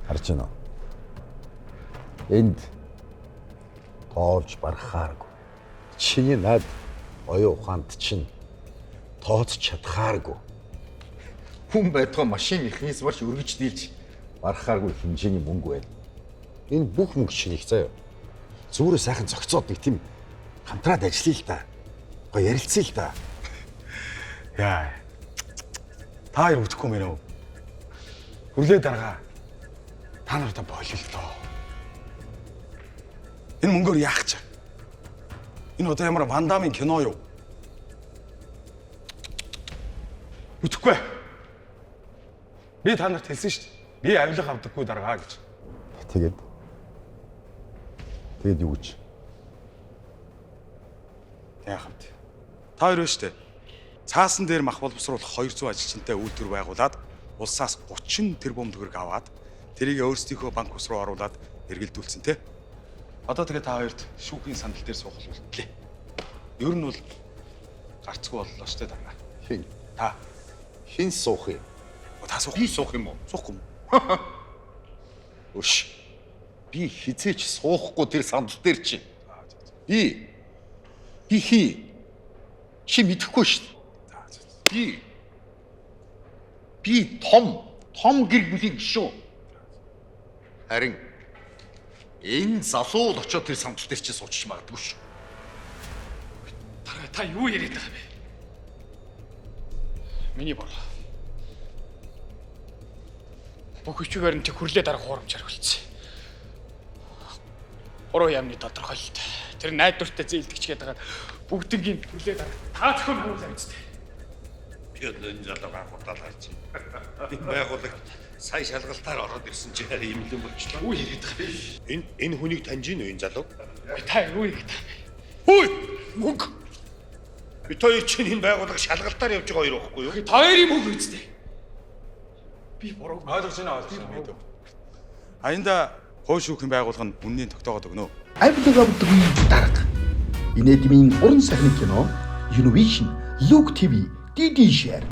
Харж байна уу? Энд тоолж барахааргүй. Чиний над оюун ухаанд чинь тооцож чадхааргүй. Хүн байтугай машин механизмаар ч өргөж дийлж барахааргүй хэмжээний мөнгө байна. Энэ бүх мөнгө чинийх заяа. Зүгээр сайхан зохицоод нэг тийм хамтраад ажиллая л да. Гоё ярилцъя л да. Яа. Та хоёр үтгэхгүй мэн үү? Хүрлээ дарга. Та нартай бололтоо. Энэ мөнгөөр яах ч? Энэ одоо ямар Ван Дамын кино юу? Үтгэхгүй. Би та нарт хэлсэн шүү дээ. Би авилга авдаггүй дарга гэж. Тэгээд тэгээд юу гэж? Яах вэ? Та хоёр шүү дээ. Цаасан дээр мах боловсруулах 200 ажилчинтай үйлдвэр байгуулад улсаас 30 тэрбум төгрөг аваад тэрийг өөрсдийнхөө банк ус руу оруулаад эргэлдүүлсэн те. Одоо тэгээ та хоёрт шүүхийн сандал дээр суух үлдлээ. Ер нь бол гарцгүй боллоо шүү дээ дараа. Хин Та хин суух юм? та суух. Би суух юм уу? Суухгүй юм. Өш. Би хизээч суухгүй тэр сандал дээр чи. Би хий. Чи мэдэхгүй шүү дээ. Би том гэр бүлийн гишүүн. Харин энэ залууд очиод тэр сандал дээр чи суучж магадгүй шүү. Дарга та юу яриад байгаа юм бэ? Миний бороо. Бүх хүчээр нь тэг хүрлээ дарга хуурамчаар хөлцсөн. Гурван яамны тодорхойлолт. Тэр найдвартай зээлдэгч гэдэг байгаа бүгднгийн хүрлээ дарга та зөвхөн хуулаа үстэй. Би одоо энэ залууг анх удаа л харж байна. Энэ байгуулагт сая шалгалтаар ороод ирсэн чи харин юм л болчлоо. Юу яриад байгаа юм бэ? Энэ хүнийг таньж гин үү энэ залууг? Та юу яриад байгаа юм бэ? Хүй! Мөнгө. Бид хоёр чинь энэ байгууллага шалгалтаар явж байгаа хоёр байхгүй юу? Та хоёрын мөнгө үстэй. Би буруу. Ойлгож байна, ойлгож байна. Аянда хуу шүүхийн байгууллага нь үннийг тогтоогод өгнө. Авилга авдаггүй дарга. Инээдмийн уран сайхны кино Univision, Look TV, DD Share.